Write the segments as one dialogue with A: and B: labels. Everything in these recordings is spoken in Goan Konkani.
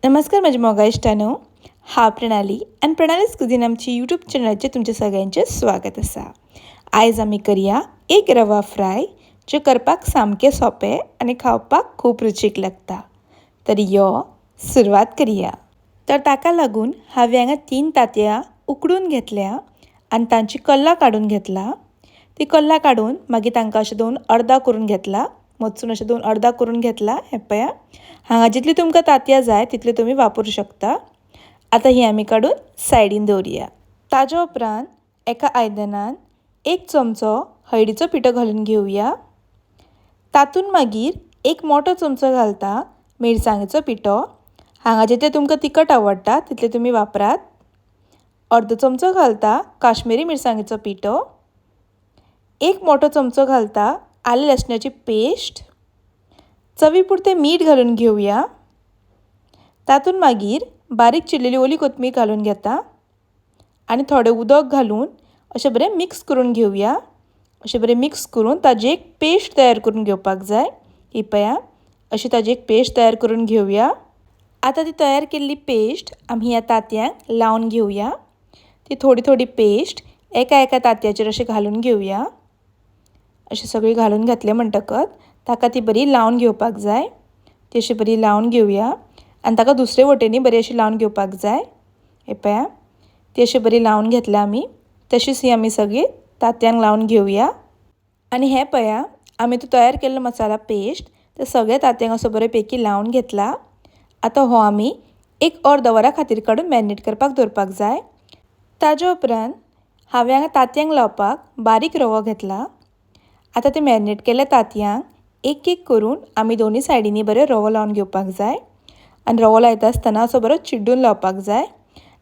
A: नमस्कार म्हज्या मोगा इश्टांनो, हांव प्रणाली आनी प्रणालीस कुझीन आमची यूट्यूब चॅनलाचेर तुमचें सगळ्यांचें स्वागत आसा. आयज आमी करया एक रवा फ्राय, जे करपाक सामकें सोंपें आनी खावपाक खूब रुचीक लागता. तर यो सुरवात करया. तर ताका लागून हांवें हांगा 3 तांतयां उकडून घेतल्या आनी तांची कल्लां काडून घेतला. ती कल्लां काडून मागीर तांकां अशें 2 अर्दां करून घेतला, मदसून अशें 2 अर्दां करून घेतला. हें पळया, हांगा जितली तुमकां तांतयां जाय तितली तुमी वापरूं शकता. आतां ही आमी काडून सायडीन दवरुया. ताज्या उपरांत एका आयदनान 1 चमचो हळदीचो पिठो घालून घेवया. तातूंत मागीर 1 मोठो चमचो घालता मिरसांगेचो पिठो. हांगा जितले तुमकां तिखट आवडटा तितले तुमी वापरात. अर्दो चमचो घालता काश्मीरी मिरसांगेचो पिठो. 1 मोठो चमचो घालता आलें लसणाची पेस्ट. चवी पुरतें मीठ घालून घेवया. तातूंत मागीर बारीक चिरलेली ओली कोथमीर घालून घेता आनी थोडें उदक घालून अशें बरें मिक्स करून घेवया. अशें बरें मिक्स करून ताजी एक पेस्ट तयार करून घेवपाक जाय. ही पळया, अशी ताजी एक पेस्ट तयार करून घेवया. आतां ती तयार केल्ली पेस्ट आमी ह्या तांतयांक लावन घेवया. ती थोडी थोडी पेस्ट एका एका तांतयाचेर अशें घालून घेवया. अशें सगळी घालून घेतले म्हणटकच ताका ती बरी लावन घेवपाक जाय. ती अशी बरी लावन घेवया आनी ताका दुसरे वटेनूय बरी अशी लावन घेवपाक जाय. हे पळया, ती अशी बरी लावन घेतल्या आमी. तशीच ही आमी सगळी तांतयांक लावन घेवया. आनी हें पळया, आमी तो तयार केल्लो मसाला पेस्ट ते सगळे तांतयांक असो बरे पैकी लावन घेतला. आतां हो आमी 1 अर्द वरा खातीर काडून मॅरिनेट करपाक दवरपाक जाय. ताज्या उपरांत हांवें हांगा तांतयांक लावपाक बारीक रवो घेतला. आतां ते मॅरिनेट केल्ल्या तांतयांक एक एक करून आमी दोनूय सायडींनी बरें रवो लावन घेवपाक जाय. आनी रवो लायता आसतना असो बरो चिड्डून लावपाक जाय,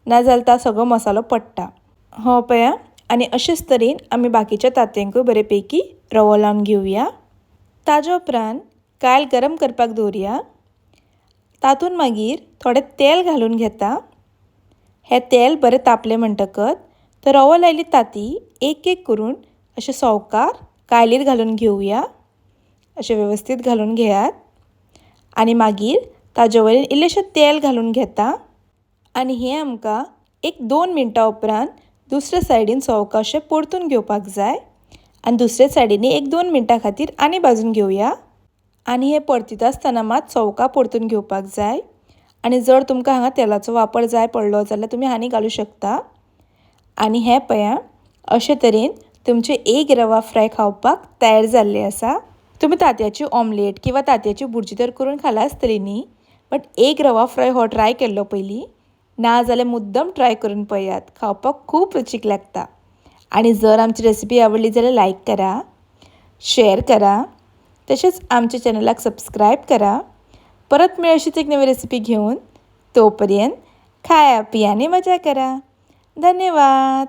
A: नाजाल्यार तो सगळो मसालो पडटा. हो पळया, आनी अशेंच तरेन आमी बाकीच्या तांतयांकूय बरे पैकी रवो लावन घेवया. ताज्या उपरांत कायल गरम करपाक दवरुया. तातूंत मागीर थोडें तेल घालून घेता. हें तेल बरें तापलें म्हणटकच तर रवो लायिल्ली तांती एक एक करून अशें सवकार कायलीर घालून घेवया. अशें वेवस्थीत घालून घेयात आनी मागीर ताजे वयर इल्लेशें तेल घालून घेता. आनी हें आमकां 1-2 मिनटां उपरांत दुसरे सायडीन सवकाशें परतून घेवपाक जाय. आनी दुसरे सायडीन 1-2 मिनटां खातीर आनी भाजून घेवया. आनी हें परतिता आसतना मात सवका परतून घेवपाक जाय. आनी जर तुमकां हांगा तेलाचो वापर जाय पडलो जाल्यार तुमी हांणी घालूं शकता. आनी हें पळया, अशे तरेन तुमचें एक रवा फ्राय खावपाक तयार जाल्लें आसा. तुमी तांतयाची ऑमलेट किंवा तांतयाची भुर्जी तर करून खाला आसतली न्ही, बट एक रवा फ्राय हो ट्राय केल्लो पयलीं ना जाल्यार मुद्दम ट्राय करून पळयात, खावपाक खूब रुचीक लागता. आनी जर आमची रेसिपी आवडली जाल्यार लायक करा, शेअर करा, तशेंच आमच्या चॅनलाक सबस्क्रायब करा. परत मेळ अशीच एक नवी रेसिपी घेवन. तोपर्यंत खाया पिया आनी मजा करा. धन्यवाद.